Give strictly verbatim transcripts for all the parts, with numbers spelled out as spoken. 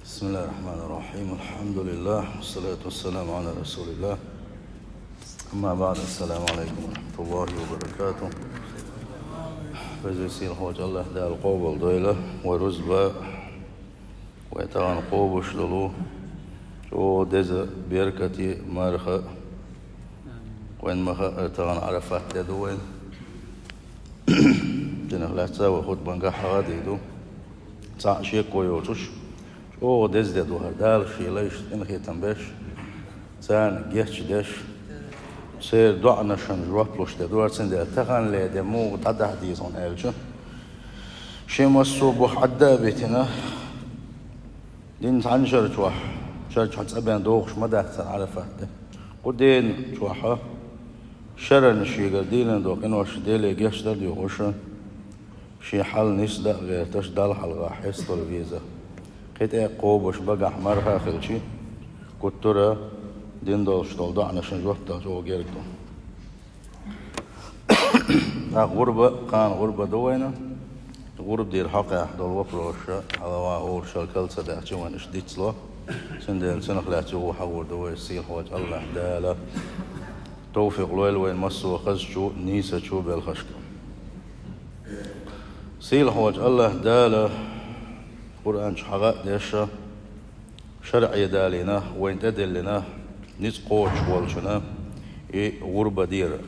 بسم الله الرحمن الرحيم. الحمد لله والصلاة والسلام على رسول الله. أما بعد، السلام عليكم ورحمة الله وبركاته. Веза-сийлахьчу АллахӀ Дала къобалдойла вай рузба, вай тахана кхобуш долу чӀогӀа деза, беркате марха, вайн ма-хаъара тахана Ӏарафат де ду вайн. Динах лаьцна вай хутбан гахь хьагӀа а дийр ду. Цхьа а шеко йоцуш, чӀогӀа деза де ду хӀара, Дала Шен лайшна къинхетам беш, царна гечдеш, церан доӀанашна жоп луш де ду хӀара. Цундела таханле де муха дӀадахьа деза хьуна аьлча, шен массо а бух Ӏадда а битина, дийнна цхьана шар чохь, шар чохь цӀа бен дохуш ма дац цара Ӏарафат де. Кху ден чохь шеран шегара дийлина долу къинош Деле гечдар а доьхуш, шен хьал нисдан а гӀерташ, Далла хьалха хьесталур веза. Кхин тӀе кхобуш багахь марха а хилча, гуттара а дина долуш долу доӀанашна жоп дала чӀогӀа герга ду. ТӀаккха гӀурба, кхана гӀурба ду вайна. ГӀурба дийр хьокъехь долу вопросаш хьалха а олуш, шал кал ца даьхча, вайна иштта дицло. Цундела цунах лаьцна юха хьагӀур ду вай, сийлахьчу АллахӀ Дала тавфикъ лойла вайна массо а хазачу, нийсачу белхашка. Сийлахьчу АллахӀ Дала Къуръан чу хьагӀа а деш, шарӀе далийна, вайна тӀедиллина, ницкъ кхочуш волчунна и гӀурба дийр.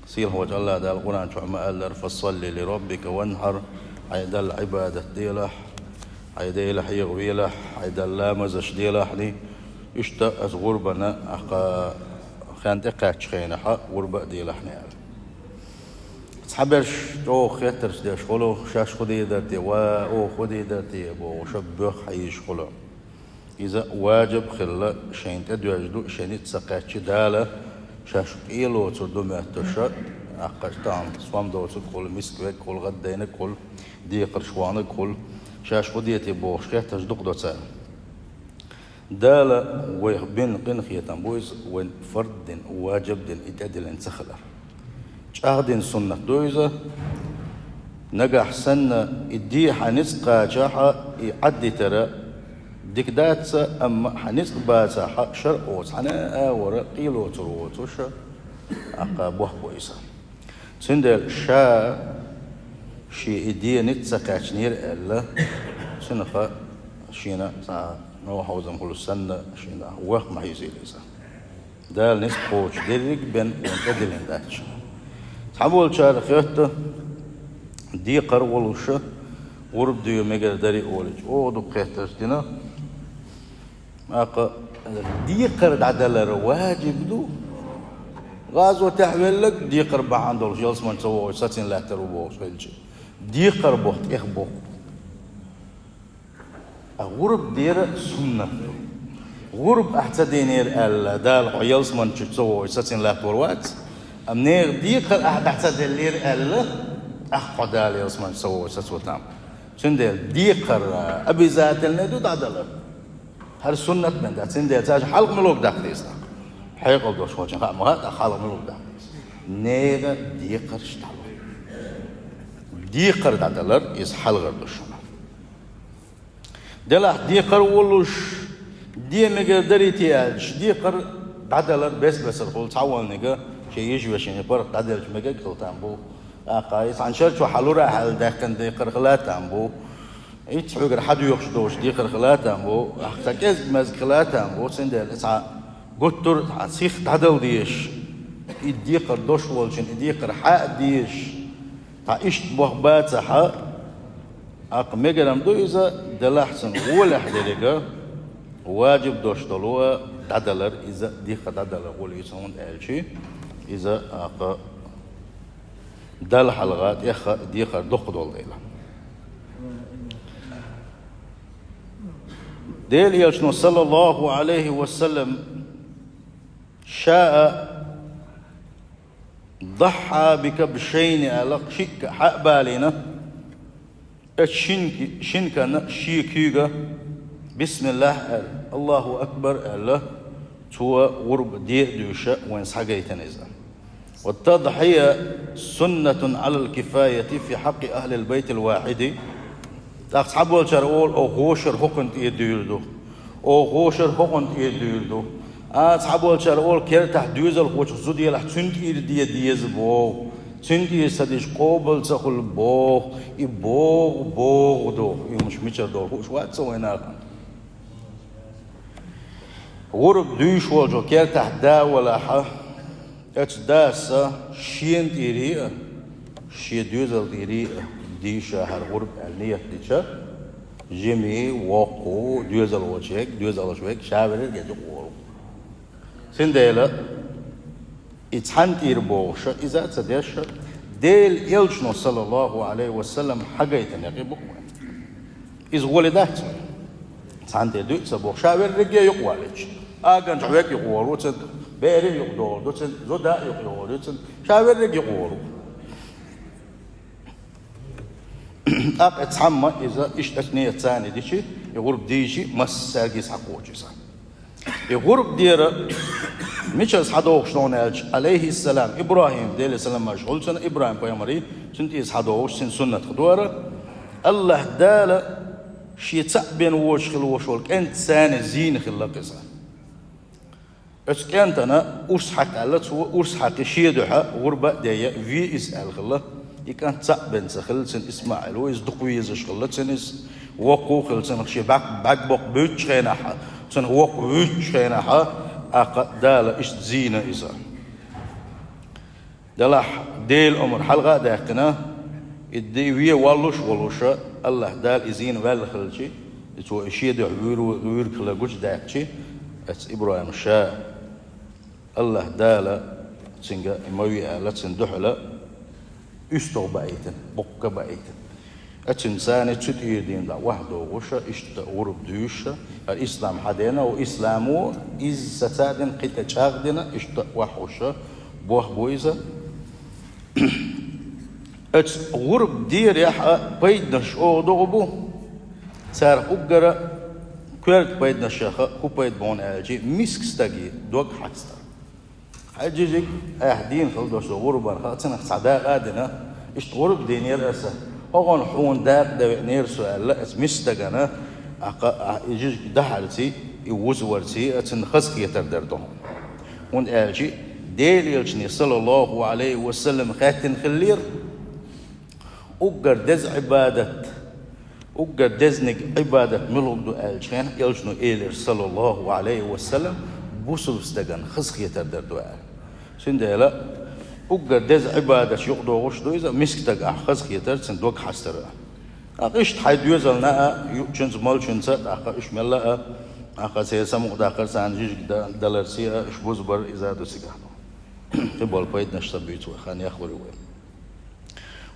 Сийлахьчу АллахӀ Дала Къуръан чохь ма-аллара: «Фасалли ли раббика ванхьар», хьайн Далла Ӏибадат делахь, хьайн Дела хьехавелахь, хьайн Далла ламазаш делахь, иштта аса гӀурбана, ахка хен тӀекхаьччу хенахь гӀурба а делахь аьлла. Цхьаберш чӀогӀа хеттарш деш хуьлу, шаьш хӀун дийр дара те, ва, оха хӀун дийр дара те бохуш, боьха хьийзаш хуьлу. Иза важиб хилла шайна тӀедоьжна ду, шайн ницкъ ца кхаьчча, Дала шаьш къе лоцур ду моьттуш, ахкхаш тахана сом доцург хуьлу, миска верг хуьлу, гӀаддайнарг хуьлу, декхарш ваханарг хуьлу, шаьш хӀун де те бохуш хеттарш дукха до цара. Дала вайх бина къинхетам бу иза, вайн фард дина, важиб дина и тӀедиллина ца хилар. ЧӀагӀдина суннат ду иза. Нагахь санна и де хьан ницкъ кхачахь, и Ӏаддитар дика дац, амма хьан ницкъ бацахь, шарӀо цхьана а агӀор къе лоцур воцуш, ахка бохь бу иза. Цундела ша шен и де ницкъ ца кхаьчнера аьлла, цуьнах шена цхьа новкъа хьовзам хуьлуш санна, шена ваха ма хьийзийла иза. Дала ницкъ кхочуш дерриг а бен вайна тӀедиллина дац. Цхьаболчара хоьтту, декхар а волуш гӀурба де мегар дарий олий, чӀогӀа дукха хеттарш дина. ТӀаккха декхар дӀадалар важиб ду. ГӀазотехь велларг декхар бахьана долуш ялсамани ца вогӀуш сацийна лаьттар ву бохуш хилча, декхар боху тӀех боху. Ткъа гӀурба дера суннат ду. ГӀурба ахь ца динера аьлла, Дала хьо ялсамани чу ца вогӀуш сацийна латтор вац. Амма нехан декхар ахь дӀа ца деллера аьлла, тӀаккха хьо Дала ялсамани чу ца вогӀуш сацо там. Цундела декхар обязательно ду дӀадалар. ХӀара суннат бен дац, цундела цаьрца хьалха мила вогӀу даккха деза тӀаккха. Хьекъал долуш волчун хаа ма хаьа, тӀаккха хьалха мила вогӀу даккха деза. Нехан декхарш дӀало. Декхар дӀадалар иза хьалхара ду шуна. Делахь декхар а волуш, де мегар дарий те аьлча, декхар дӀадалар бес-бесара хуьлу, цхьаволниг шен йижа-вешин паргӀат дӀаделча мегар хила там бу. ТӀаккха и цхьана шар чу хьалура аьлла даьккхина декхар хила там бу. Итт хьоьгара хьадоьхуш долуш декхар хила там бу, ахьа цхьа кӀезиг-мезиг хила там бу, цундела и цхьа гуттар а цхьа сих дӀадала дезаш, и декхар долуш волчун и декхар хьа а дезаш, цхьа иштта боху бацахь, аккха мегарам ду иза, делахь цунна гӀолехь деррига, важиб долуш долу дӀадалар иза, декхар дӀадалар гӀоле иза, хӀунда аьлча иза аккха Далла хьалха тӀех декхар доккха долу дела. Делан Элчано, саллаллаху Ӏалайхи ва саллам, ша а дахьа би кабшайни аьлла, шиъ хьа а балийна, оцу шин-, шина кӀанна шен куьйга бисмиллахь аьлла, Аллаху акбар аьлла, цо гӀурба де а дуьйша вайн схьагайтина иза. والتضحية سنة على الكفاية في حق أهل البيت الواحد. ТӀаккха цхьаболчар олу: «Оха гӀошар хӀокхунна тӀера дуьйр ду. Оха гӀошар хӀокхунна тӀера дуьйр ду». А цхьаболчар олу: «Кертахь доьзалхочух зуда елахь, цуьнан тӀера де деза», – боху. «Цуьнан тӀера ца дича, къобал ца хуьлу», – боху. И богӀу, богӀу ду. И хӀумаш мичара долу хууш вац ца вайна. ГӀурба дуьйш волчу кертахь да валахьа, оцу дас шена тӀера а, шен доьзал тӀера а дийша хӀара гӀурба аьлла ният дича, жимий, воккху, доьзал волчу ерг, доьзалш верг, ша верг а юкъа волу. Цундела и цхьанна тӀера бохуша, иза а ца дешша, Делан элчано, саллаллаху Ӏалайхи ва саллам, хьагайтина некъ бу-кх вайн. Иза гӀоле дац вайн. Цхьанна тӀера дуьйцу ца боху, ша верриге а юкъа валича. Аганчохь верг юкъа волу цуьнан, берийн юкъа долу ду цуьнан, зуда а юкъа йолу ду цуьнан, ша верриге а юкъа волу. ТӀаккха цхьамма иза иштта ният царна дичи, и гӀурба дийчи, массаьрга схьакхочу иза. И гӀурба дера мичара схьадогӀуш ду хьуна аьлча, Ӏалайхиссалам, ИбрахӀим, Делан салам-маршалла хуьлда цунна, ИбрахӀим-пайхамарий, цуьнан тӀера схьадогӀуш, цуьнан суннат хир ду хӀара. АллахӀ Дала шен цхьаъ бен воцуш хилла волуш волу кӀентан царна зийна хилла-кх иза. Оцу кӀентана урс хьакха аьлла, цо урс хьакхи шен дуьхьа гӀурба а дайъа, ве иза аьлла хилла. И кӀант цхьаъ бен ца хилла цуьнан, ИсмаӀил ву иза, дукха везаш хилла цуьнан иза. Воккха а хилла цунах шен бӀаьг-, бӀаьрг-боккха буьйцучу хенахь, цунах воккха вуьйцучу хенахь, тӀаккха Дала иштта зийна иза. Делахь Делан омра хьалха а даьккхина, и ди-, вен воллуш а волуша, АллахӀ Дала и зийна ваьлла хилчи, и цо и шен дуьхьа вуьйр-, вуьйр хилар гучудаьккхичи, оцу ИбрахӀима ша, АллахӀ Дала цуьнга и ма ве аьлла, цуьнан дуьхьала уьстагӀ баийтина, буккха баийтина. Оцуьнан царна цу тӀера дийна дӀа охьадогӀуша, иштта гӀурба дуьйша, хӀара ислам хьадена, о, исламо изза сацадина, кхин тӀе чӀагӀдина, иштта охьахьуша, бохбу иза. Оцу гӀурба дерехь а пайданаш чӀогӀа догӀу бу. Царах уггара коьрта пайданашех хӀун пайда бу хьуна аьлчи, миска стаге дог хьастар. Хьайн жижиг, айхьа дийна хила долуш долу гӀурбанах, цунах цхьа дакъа а дина, иштта гӀурба дийнера аса, хӀокхунна хьуна дакъа дан веанера со аьлла, аса миска стагана, ахьа, ахьа и жижиг дахьарций, и вузаварций, а цунна хазахетар дар ду хьуна. ХӀунда аьлча Делан элчане, саллаллаху Ӏалайхи ва саллам, хаьттина хиллера, уггар деза Ӏибадат, уггар дезниг Ӏибадат муьлха ду аьллачу хенахь, элчано элира, саллаллаху Ӏалайхи ва саллам, бусалба стагана хазахетар дар ду аьлла. Цундела уггар деза Ӏибадаташ юкъадогӀуш ду иза, миска стаг ахь хазахетар, цуьнан дог хьастар а. Ахьа иштта хьайн доьзална а, юучуьнца, молчуьнца а, тӀаккха уьш мелла а, ахьа церан самукъадаккхар, царна жижиг да-, даларций а, уьш бузбар иза ду цигахь. Кхин болу пайданаш ца буьйцу вай, хан яхвар ю вай.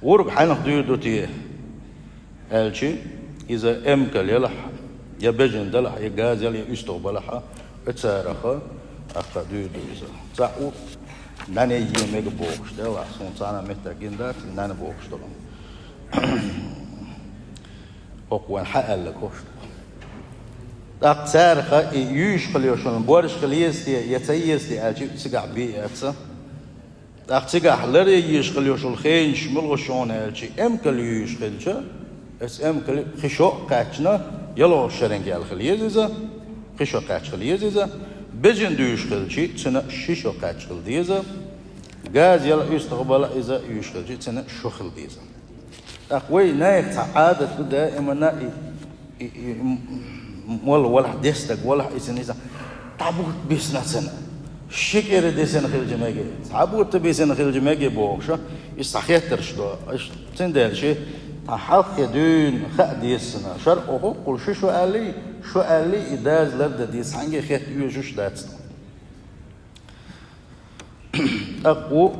ГӀурба хьанах дуьйр ду те аьлчи, иза эмкал ялахь, я бежан далахь, я газел, я уьстагӀ балахь, оцараха ахка дуьйр ду иза. Цхьаъ ву, нана е мега бохуш, делахь, суна цхьана меттиг гина дац, нана бохуш долу. ХӀокху вайн хьан аьлла кошта. ТӀаккха цараха и юьйш хила йолуш, борш хила еза те, я ца еза те аьлчи, цигахь бен эца. ТӀаккха цигахь ларъе езаш хила йолуш йолу хенаш муьлхуш ю хьуна аьлчи, эмкал юьйш хилча, эс эмкал кхин шо а кхаьчна, ялхолгӀачу шеран гел хила еза иза, кхин шо кхаьчна хила еза иза, бежан дуьйш хилчи, цуьнан ши шо кхаьчна хила деза, газа яла уьстагӀ бала иза юьйш хилчи, цуьнан шо хила деза. ТӀаккха вай нехан цхьа Ӏадат ду даимана и, и, и, м-, м-, молла валахь, дестаг валахь, иза низа дӀабутта бисна цуьнан. Ши кӀира дисина хилча меге, цхьа бутта бисина хилча меге бохуша, иза цхьа хеттарш до. Аш цундела ши, тхан хьалххе дуьйна хаа дисна. Шар оха хӀоккхул ши шо аьллий, шо аьллий, и даза ларда дисна, хьанге хетта оьшуш дац. ТӀаккха ву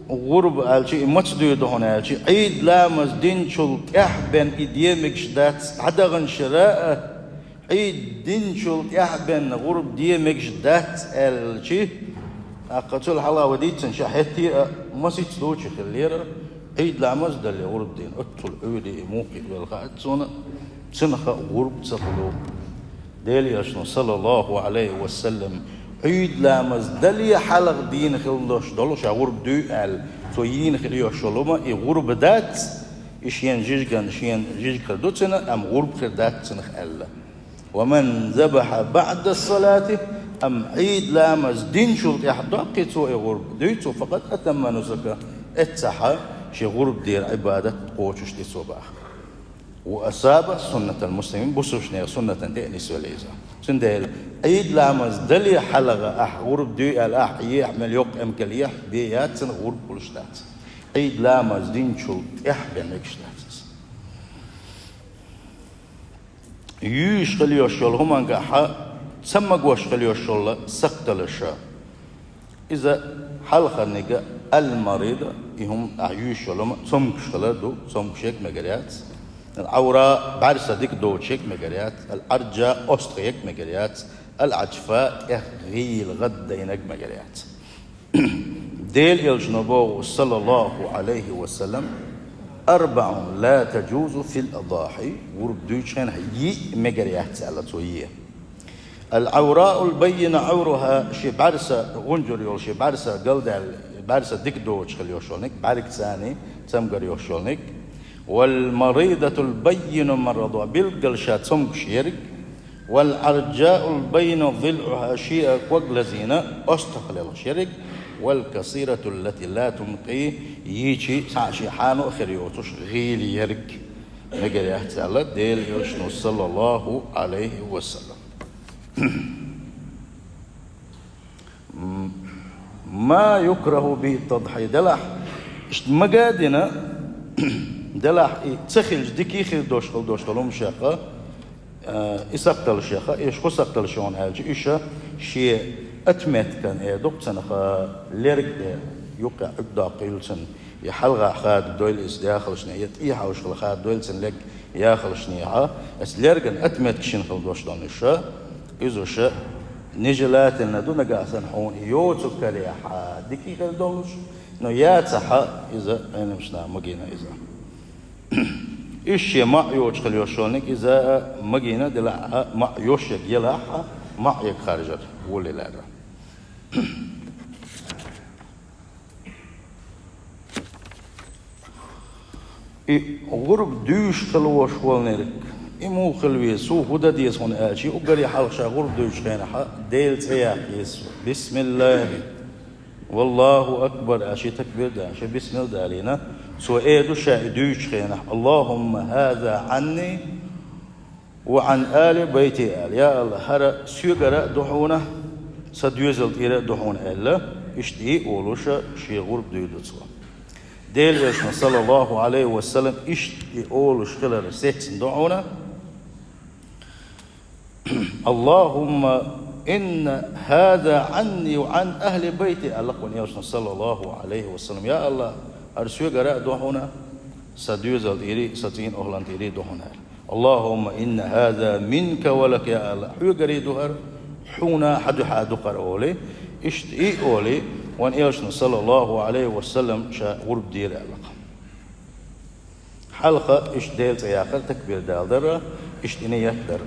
гӀурба аьлчи, и маца дуьйр ду хьуна аьлчи, Ӏийд ламаз динчул тӀаьхьа бен и де мегаш дац, дӀадаханчара а, Ӏийд динчул тӀаьхьа бен гӀурба де мегаш дац аьлчи, тӀаккха цул хьалха вай дийцина ша хӀетте а, масийтта лучи хиллера, Ӏийд ламаз дале гӀурба дийна, оццул Ӏуьйре и мукъи а вела хаьа цунна, цунах а гӀурба ца хуьлу. Делан Элчано, саллаллаху Ӏалайхи ва саллам, Ӏуьйда ламаз дале хьалха дийна хила долуш долу ша гӀурба дуй аьлла, цо йийна хила йолуш йолу ма и гӀурба дац, И шен жижиган, шен жижигхир ду цуьнан, амма гӀурба хир дац цунах аьлла. «ومن ذبح بعد الصلاة», амма Ӏийд ламаз динчул тӀаьхьа доккхий цо и гӀурба дуьйцу, «فقد أتم نسكه», эццахьа шен гӀурба дера Ӏибадат кхочуш ди цо баха. «وأصاب سنة المسلمين», бусулбанех суннатан тӀе а нисвелла иза. Цундела Ӏийд ламаз дале хьалха ахь гӀурба дуьй аьлла, ахь ехьа мел йоккха эмкал ехьа, бе яц цунах, гӀурба хуьлуш дац. Ӏийд ламаз динчул тӀаьхьа бен мегаш дац иза. Юьйш хила йолуш йолу хӀумангахьа ца магош хила йолуш йолу сакхталаша. Иза хьалхарниг, ал-марида, и хӀума ахь юьйш йолу хӀума цомгуш хилар ду, цомгуш ерг мегар яц. Ал-Ӏавра, бӀаьрса дика доцуш ерг мегар яц. Ал-Ӏаржа, остагӀа ерг мегар яц. Ал-Ӏаджфа, тӀех гӀийла гӀаддайнарг мегар яц. Делан Элчано боху, саллаллаху Ӏалайхи ва саллам: «أربع لا تجوز في الأضاحي», гӀурба дуьйчу хенахь йиъ мегар яц аьлла цо, йиъ. «العوراء البين عورها», шен бӀаьрса гӀунжур йолу, шен бӀаьрса галдаьлла, бӀаьрса дика доцуш хила йолуш йолниг, бӀаьргца цамгар йолуш йолниг. «والمريضة البين مرضها», билггал ша цомгуш ерг. «والعرجاء البين ضلعها», шен а ког лазийна, остагӀа лелхаш ерг. «والكسيرة التي لا تنقي», йийчи, цхьа а шен хьано а хир йоцуш, гӀийла ерг мегар яц аьлла Делан Элчано, саллаллаху Ӏалайхи ва саллам. «ما يكره به التضحية», делахь, иштта мага а дина, делахь и ца хилча дика хир долуш хила долуш долу хӀума шех, э, и сакхталаш шех, и шу сакхталаш шуна аьлча, уьш шен отметкан, э, дукха цунах лерг, э, юккъе Ӏуьрг доккхийла цунна, я хьалха хададойла иза яхалшна, я тӀехьа уьш хила хададойла цунна лерг яхалшнехьа, аса лерган отметка шина хила долуш долу уьш, иза уьш нежелательно ду нагахь санна хьуна и йоцу карехьа дика хир долуш, но яцахьа иза Ӏеламнаха магийна иза. Уьш шен маӀ йоцуш хила йолуш йолниг иза магийна, делахь а маӀ йош ерг елахь а, маӀ ерг харжар, вуллилара. И гӀурба дуьйш хила вош волнерг, и муха хила веза, цо хӀун дан деза хьуна аьлча, уггаре хьалха ша гӀурба дуьйчу хенахьа Делан цӀе яккха еза цо. Бисмиллахи, валлаху акбар аьлла, ши такбир дан, ши бисмилла далийна, цо эр ду ша и дуьйчу хенахь: «Аллахумма хаза Ӏанни ва Ӏан али байти», аьлла. «Я АллахӀ, хӀара соьгара а ду хьуна, сан доьзал тӀера а ду хьуна», аьлла, иштта и олуша шен гӀурба дуьйр ду цо. Делан Элчано, саллаллаху Ӏалайхи ва саллам, иштта и олуш хилар сецна ду хьуна: «Аллахумма инна хаза Ӏанни ва Ӏан ахли байти», аьлла кхуьнан Элчано, саллаллаху Ӏалайхи ва саллам. «Я АллахӀ, хӀара соьгара а ду хьуна, сан доьзал тӀера а, сан цӀийнан охӀлан тӀера а ду хьуна», аьлла. «Аллахумма инна хаза минка ва лака», я АллахӀ, хьоьгара а ду хӀара, хьуна, хьан дуьхьа а ду хӀара, олий. Иштта и олий, кхуьнан Элчано, саллаллаху Ӏалайхи ва саллам, ша гӀурба дийр аьлла. Хьалха иштта Делан цӀе яккхар, такбир далдар, иштта и ният дар.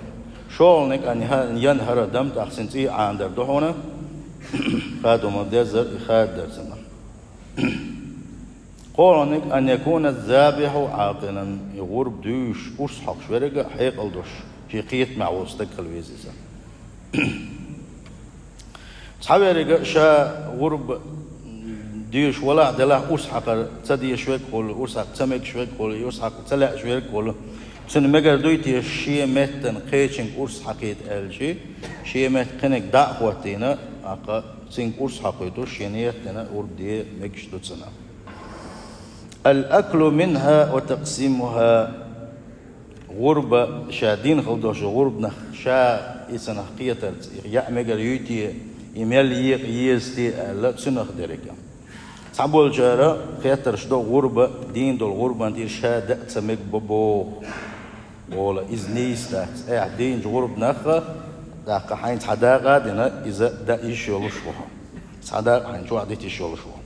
ШолгӀаниг: «Ан янхӀара дам», тӀаккха цуьнан цӀий Ӏанадар ду хьуна, хадо ма-деззара и хададар цунна. КхоалгӀаниг: «Ан якуна забихьу Ӏакъилан», и гӀурба дуьйш урс хьокхуш верг а хьекъал долуш, шен кхетамехь волу стаг хила веза иза. Цхьаверг а ша гӀурба дуьйш валахь а делахь, урс хьакхар ца дезаш верг а хуьлу, урс хьакха ца мегаш верг а хуьлу, урс хьакха ца лаьаш верг а хуьлу. Цунна мегар дуй те шен меттана кхечуьнга урс хьакхийта аьлча, шен метта кхиниг дӀа а хӀоттийна, тӀаккха цуьнга урс хьакхуьйтуш, шен ният дина гӀурба де мегаш ду цунна. «Ал-аклу минха ва такъсимуха». ГӀурба, ша дина хила долуш гӀурбанах, ша и цунах кхетарца, и яа мегар юй те, и мел екъа еза те аьлла, цунах дерг а. Цхьаболчара хеттарш до гӀурба, дийна долу гӀурбан тӀера ша даа ца мега бо боху. Ола, иза нийса дац. Ахь дийначу гӀурбанах, тӀаккха хьайна цхьа дакъа а дина, иза даа йиш йолуш ву хьо. Цхьа дакъа хьайна чохь дита йиш йолуш ву.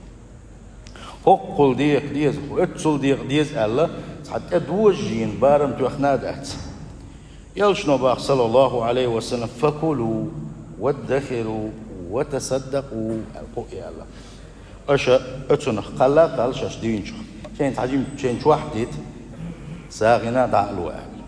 ХӀокхул декъа деза, оццул декъа деза аьлла, цхьа тӀедожийна барам тоьхна а дац. Элчано баха, саллаллаху Ӏалайхи ва саллам: «Факулу, ваддахиру, ва тасаддакъу», аьлла, кху и аьлла. Аша оцунах кхалла а кхалла шаьш дийначух. Шайна цхьа жимма шайна чохь а дита, сагӀина дӀа а ло аьлла.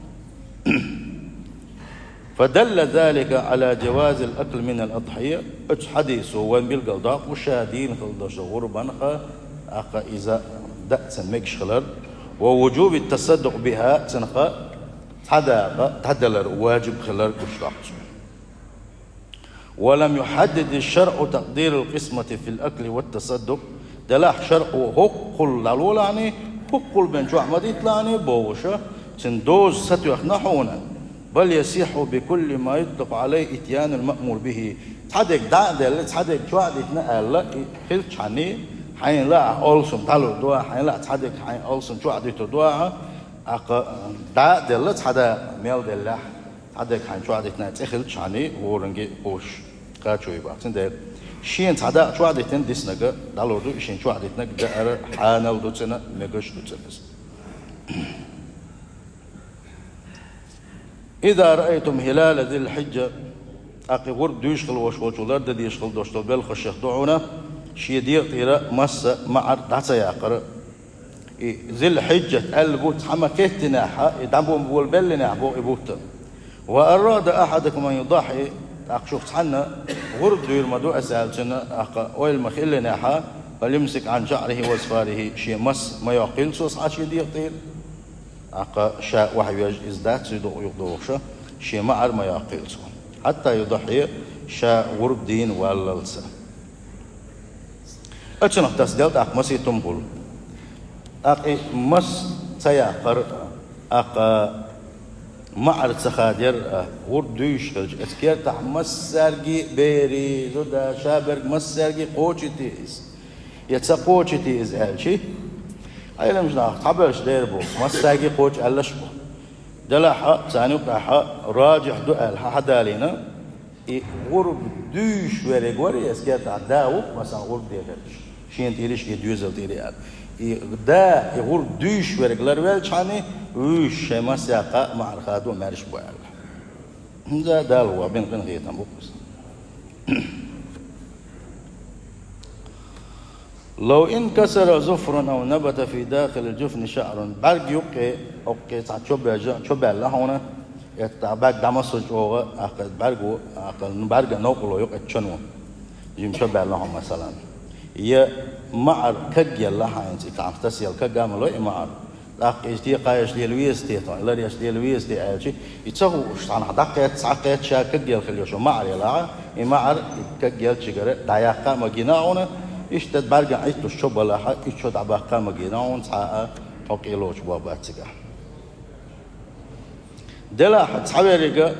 فدل ذلك على جواز الأكل من الأضحية. Оцу хьадисо вайн билгал доккху ша дийна хила долчу гӀурбанах, аккха иза даа цунна мегаш хилар, ووجوب التصدق بها, цунах цхьа дакъа дӀадалар ваджиб хилар гуш доккху цо. ولم يحدد الشرع تقدير القسمة في الأكل والتصدق. Делахь шарӀо хӀоккхул дӀалолахьний, хӀоккхул бен чохь ма дитлахьний бохуш, цуьнан доза сатоьхна хьуна. بل يصح بكل ما يطلق عليه إتيان المأمور به. Цхьа дерг дӀа а делла, цхьа дерг чохь а дитина аьлла, и хилчхьаний, хьайна лаахь олсам дӀалур ду ахь, хьайна лаахь цхьа дерг хьайна олсам чохь а дитур ду ахь, аккха дӀа а делла, цхьа дакъа мел деллехь, цхьа дерг хьайна чохь а дитина цӀе хилчхьаний, хӀоранге кхочуш кхачо ю боху. Цундела шена цхьа дакъа чохь а дитина диснарг дӀалур ду, и шена чохь а дитинарг даар хьанал ду цуьнан, мегаш ду цуьнан иза. إذا رأيتم هلال ذي الحجة, тӀаккха и гӀурба дуьйш хила волуш волчо лардан дезаш хила долуш долу белхашех ду хьуна, шен дегӀа тӀера масса маӀар дӀа ца яккхар. И Зил-Хьиджат аьлла бутт цхьа ма кхеттинехь, и дӀаболабеллинехь боху и бутт. وأراد أحدكم أن يضحي, тӀаккха шух цхьанна гӀурба дуьйр ма ду аса аьлла цуьнан, тӀаккха ойла ма хиллинехь, فليمسك عن شعره وأظفاره, шен масса ма йоккхийла цо схьа шен дегӀа тӀера. ТӀаккха ша охьавеш иза дац, цуьнан юкъа догӀуш, шен маӀар ма йоккхийла цо. حتى يضحي, ша гӀурба дийна валлалца. Оцунах тасаделла тӀаккха масийтта хӀума хуьлу. ТӀаккха и масса ца яккхар, тӀаккха маӀар ца хадаяр, гӀурба дуьйш хилча, оцу кертахь массаьргий, берий, зуда, шаберг массаьргий кхочуьйтий иза. Я ца кхочуьйтий иза аьлчи, Ӏеламнаха цхьаберш дера бу, массаьргий кхочу аьллаш а бу. Делахь а, царна юкъахь а, раджихь ду аьлла хьан хьадалийна, и гӀурба дуьйш верг вара, я скертахь да ву, масалан, гӀурба дехарш, шена тӀера и доьзал тӀера аьлла. И да, и гӀурба дуьйш верг ларвелчхьаний, вуьйш шайн масса яккха а маӀар хадо маьрша бу аьлла. ХӀинца Дала ван бина къинхетам бу-кх иза. لو انكسر ظفر أو نبت في داخل الجفن شعر, бӀаьрг юккъе, оккхе цхьа чо бежа, чо баьлла хьуна, эццахь бӀаьрг дӀамасо чӀогӀа, аккха бӀаьрго, аккха бӀаьрган новкъарло юкъа эцчано, жима чо баьлла хьуна, масалан. Я маӀар кагъелла хьайна, и цхьаьна тасаелла кагъа ма ло и маӀар. ТӀаккха иза те кхаеш лела веза те, тхьо ларъеш лела веза те аьлчи, и ца хууш, цхьанхьа дӀакхетта, схьакхетта ша кагъелла хила йолуш йолу маӀар елахь, и маӀар и кагъеллачигара дӀаяккха а ма гина хьуна, иштта бӀаьрган Ӏиттуш чо балахь, и чо дӀабаккха а ма гина хьуна, цхьа а хьо къелочу бо бац цигахь. Делахь цхьаверрига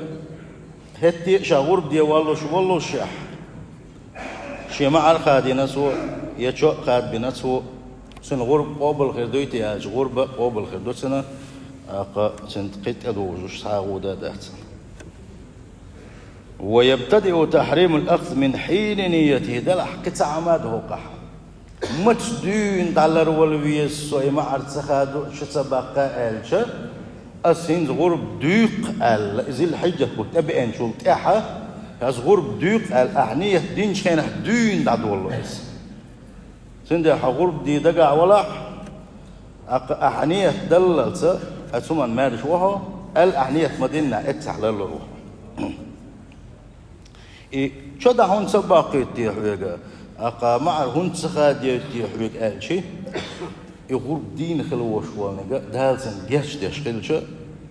хӀетте а ша гӀурба де воллуш воллушехь, шен маӀар хадийна цо, я чо а хадабина цо, цуьнан гӀурба къобал хир дуй те аьлча, гӀурба къобал хир ду цуьнан, тӀаккха цуьнан кхин тӀедужуш цхьа а гӀуда а дац. ويبتدئ تحريم الأخذ من حين نيته, делахь кхин цхьа а хӀума а ду хӀокхахь. Маца дуьйна дӀаларвала веза со и маӀар ца хадо, шу ца баккха аьлча, ас хӀинца гӀурба дуьйкх аьлла, и Зил-Хьиджат бутт тӀебеанчул тӀаьхьа, ас гӀурба дуьйкх аьлла, ахь нийят динчу хенахь дуьйна дӀадолало иза. Цундела хьо гӀурба де дагахь валахь, тӀаккха ахь нийят даллалца, ас хӀуманна маьрша ву хьо, аьлла ахь нийят ма диннехь, эццахь ларлур ву хьо. И чо дӀа хӀунда ца баккхийта те хьоьга, тӀаккха маӀар хӀунда ца хадайта те хьоьга аьлчи, и гӀурба дийна хила волуш волниг Дала цунна гечдеш хилча,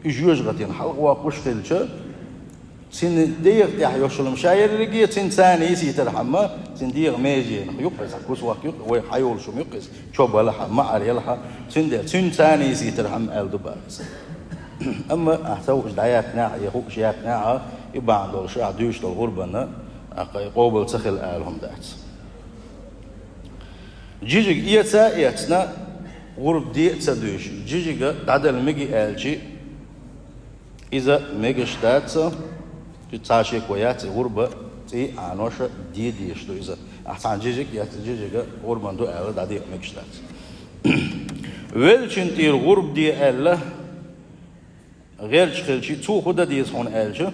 и жоьжахатина хьалхавоккхуш хилча, цуьнан дегӀа тӀехь йолуш йолу ша ерриге цуьнан царна йисийтархьама, цуьнан дегӀан меженах юкъа иза, кусок юкъа, вай хьайолуш хӀума юкъа иза, чо балахьа, маӀар елахьа, цуьнан де, цуьнан царна йисийтархьама аьлла ду бара иза. Амма ахь ца хууш дӀаяьккхинехь а, я хууш яьккхинехь а, и бахьана долуш ахь дуьйш долу гӀурбанна, тӀаккха и къобал ца хила ала хӀума дац. Жижиг эца а эцна, гӀурба де а ца дуьйш, жижига дӀадала меги аьлчи, иза мегаш дац, цхьа шеко яц, и гӀурба цӀий а Ӏаноша де дезаш ду иза. Ахь цхьана жижиг эцна, жижига гӀурбан ду аьлла, дӀаде а мегаш дац. Веллачун тӀера гӀурба де аьлла, гӀерташ хилчи, цо хӀун дан деза хьуна аьлча,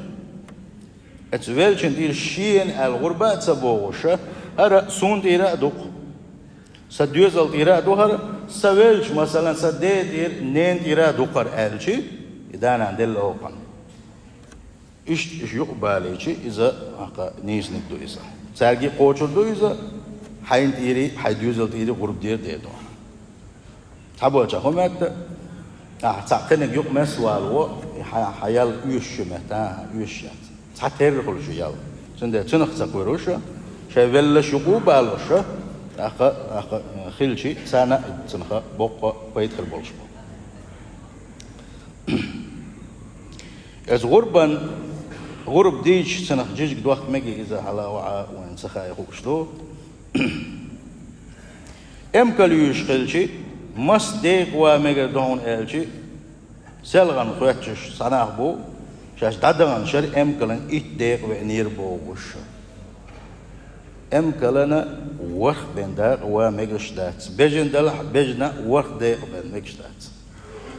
оцу веллачун тӀера шена аьлла гӀурба а ца бохуша, хӀара а суна тӀера а ду-кх. Сан доьзал тӀера а ду хӀара, со велча, масала, сан ден тӀера, ненан тӀера а ду хӀара аьлча, и да-нана делла хӀокхунна. Иштта уьш юкъа балийча, иза, аха, нийсаниг ду иза. Цаьрга а кхочур ду иза, хьайна тӀера, хьай доьзал тӀера гӀурба дер а дер ду. Цхьаболчара хӀун моьтту, ахь цхьа кхиниг юкъа-масса вало, хьа-, хьан ял оьшуш ю моьтту, а, оьшуш яц. Цхьатерра хуьлуш ю ял. Цундела цунах ца кхоьруш, шайн веллаш юкъа а балош, аха, аха, хилча, царна а цунах боккха пайда хир болуш бу. Иза гӀурбан, гӀурба дийча цунах жижиг дохка мегий иза, хьала а ваьӀа, вайна ца хаий хууш ду. Эмкал юьйш хилча, мас декъа ван мегар ду хьуна аьлча, селхана хоьттуш цхьа нах бу, шаьш дӀадаханчуьра эмкалан итт декъа веанера бохуш. Эмкалана ворхӀ бен дакъа ван мегаш дац. Бежан далахь, бежана ворхӀ декъа бен мегаш дац.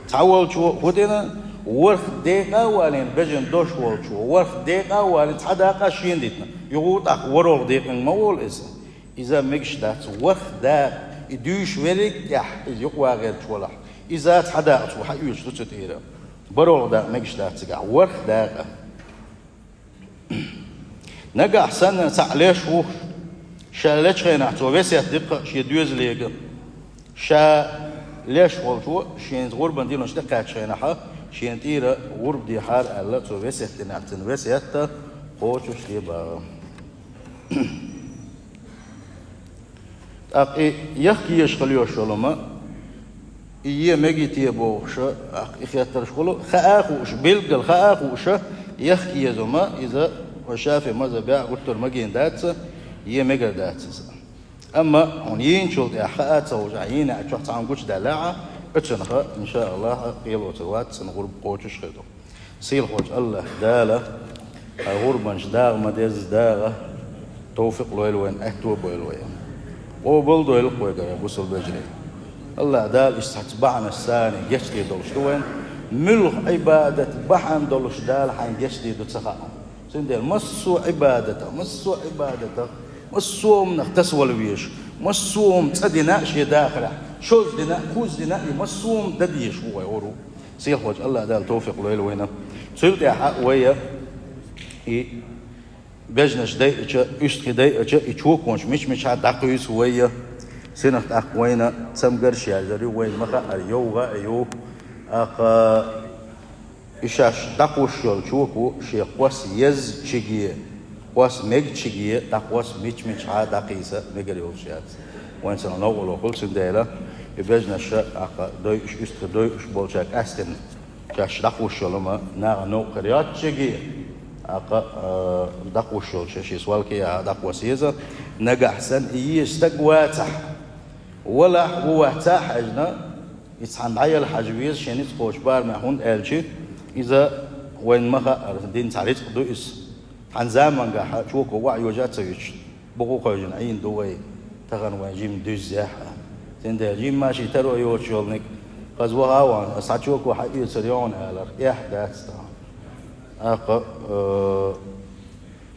Цхьаволчо хӀун дина, ворхӀ декъа а валийна, бежан дош волчо, ворхӀ декъа а валийна, цхьа дакъа шена дитина. Юха тӀаккха ворхӀалгӀа декъанга ма волу иза. Иза мегаш дац, ворхӀ дакъа, и дуьйш верриг а тӀехь, иза юкъа вагӀерчу валахь. Иза цхьа дакъа цо хьаоьцуш ду цу тӀера. БархӀалгӀа дакъа мегаш дац цигахь, ворхӀ дакъа. Нагахь санна цхьаъ леш ву, ша лечу хенахь цо весет диккха шен доьзалега. Ша леш волчо шен гӀурбан дийнаш тӀекхаьччу хенахь, шена тӀера гӀурба дехьара аьлла, цо весет динехь, цуьнан весет а кхочуш де бан. ТӀаккха и яхка езаш хила йолуш йолу ма, и е мегий те бохуш, тӀаккха и хеттарш хуьлу, хаа а хууш, билггал хаа а хууш, яхка еза ма, иза вайн ШафиӀи мазхӀабехь гуттар а магийна дац, е мегар дац иза. Амма хьуна йийначул тӀаьхьа хаа а ца хууш, ахь йийна а чохь цхьаьна гучудаьллехь, оцунах, иншааллахь, кхело ца вац, цуьнан гӀурба кхочуш хир ду. Сийлахьчу АллахӀ Дала хьайн гӀурбанаш дагӀа ма-дезза дагӀа, товфикъ лойла вайна, аьтто а бойла вайна. Къобал а дойла вайгара, бусалба вежарий. АллахӀ Дала иштта цхьацца бахьанаш санна гечдийр долуш ду вайна. Муьлха Ӏибадат бахьана долуш Дала хьайна гечдийр ду ца хаьа. Цундела массо а Ӏибадатах, массо а Ӏибадатах, массо а хӀуманах тасавала везаш, массо а хӀума цӀа дина а шен дахарехь, шозза дина а, кхузза дина а, и массо а хӀума дан дезаш ву вай хӀора. Сийлахьчу АллахӀ Дала товфикъ лойла вайна. Цул тӀаьхьа вай и бежанаш дайча, уьстагӀий дайча, и чоконаш мича-мичахь дӀакхуьйсу вай. Цунах тӀаккха вайна цамгарш яздийр ю, вайна ма хаара, йовха а ю. ТӀаккха и шаьш дӀакхуссуш йолу чоко шен кхосса еззачуьнга, кхосса мегачуьнга, дӀакхосса мича-мичахь дӀакхийса мегар йолуш яц. Вайна цунах новкъарло хуьлу, цундела и бежанаш а, тӀаккха дойуш, уьстагӀий дойуш болчара къаьстина шаьш дӀакхуссуш йолу ма, нахана новкъа хир йоццушехь, тӀаккха, а, дӀакхуссуш йолчу шен свалке а дӀакхосса еза. Нагахь санна и еза стаг вацахь, валахь, ву вац а хьаьжна, иза цхьаьна дӀаяла хьажа веза шен ницкъ кхочу барамехь, хӀунда аьлча иза, вайна ма хаара, дина цхьа рицкъ ду иза. Цхьана заманчохь чоко охьайожа а ца юьтуш, букъ а хевшина Ӏийна ду вай, тахана вайн жимма дуьззехь а. Цундела жимма шен таро йоцуш йолниг, хаза ваха а ван, аса цхьа чоко хьаэцар йогӀу аларх, эхь дац тахана. ТӀаккха, э,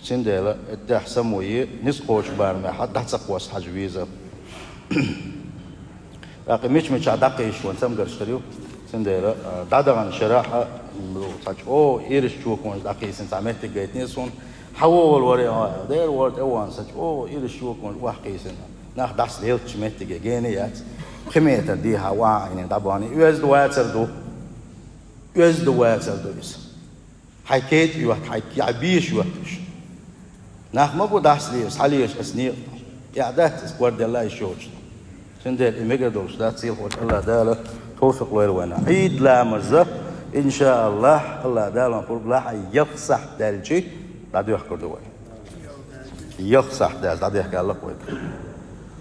Цундела, тӀехь самое, ницкъ кхочу барамехь дӀа ца кхосса хьажа веза. ТӀаккха мича-мичахь дӀакхийсуш вайн цамгарш хир ю. Цундела, а, дӀадаханчу шарахь а, ну, цхьа чӀогӀа ирча чоконаш дӀакхийсина цхьа меттиг гайтинера суна. Хьан вон вала вара, а, дера вара тӀе а ван, сан чӀогӀа ирча чоконаш охьакхийсина. Нах дӀасалелчу меттиге гена яц. Пхи метр дехьа охьа а Ӏийна дӀабахана, оьзда вацар ду. Оьзда вацар ду иза. Хьайн кетӀа йотта, хьайн, хьайн беша йотта уьш. Нах ма бу дӀасалелаш, схьалелаш аса некъа тӀе. Эхь дац иза, кор делла йиш йоцуш. Цундела и мегар долуш дац, сийлахьчу АллахӀ Дала товфикъ лойла вайна. Ӏийд ламаза, иншааллахь, АллахӀ Дала вайн пурба лахь, ялх сахьт даьлча дӀадоьхкур ду вай. Ялх сахьт даьлча дӀадехка аьлла вайга.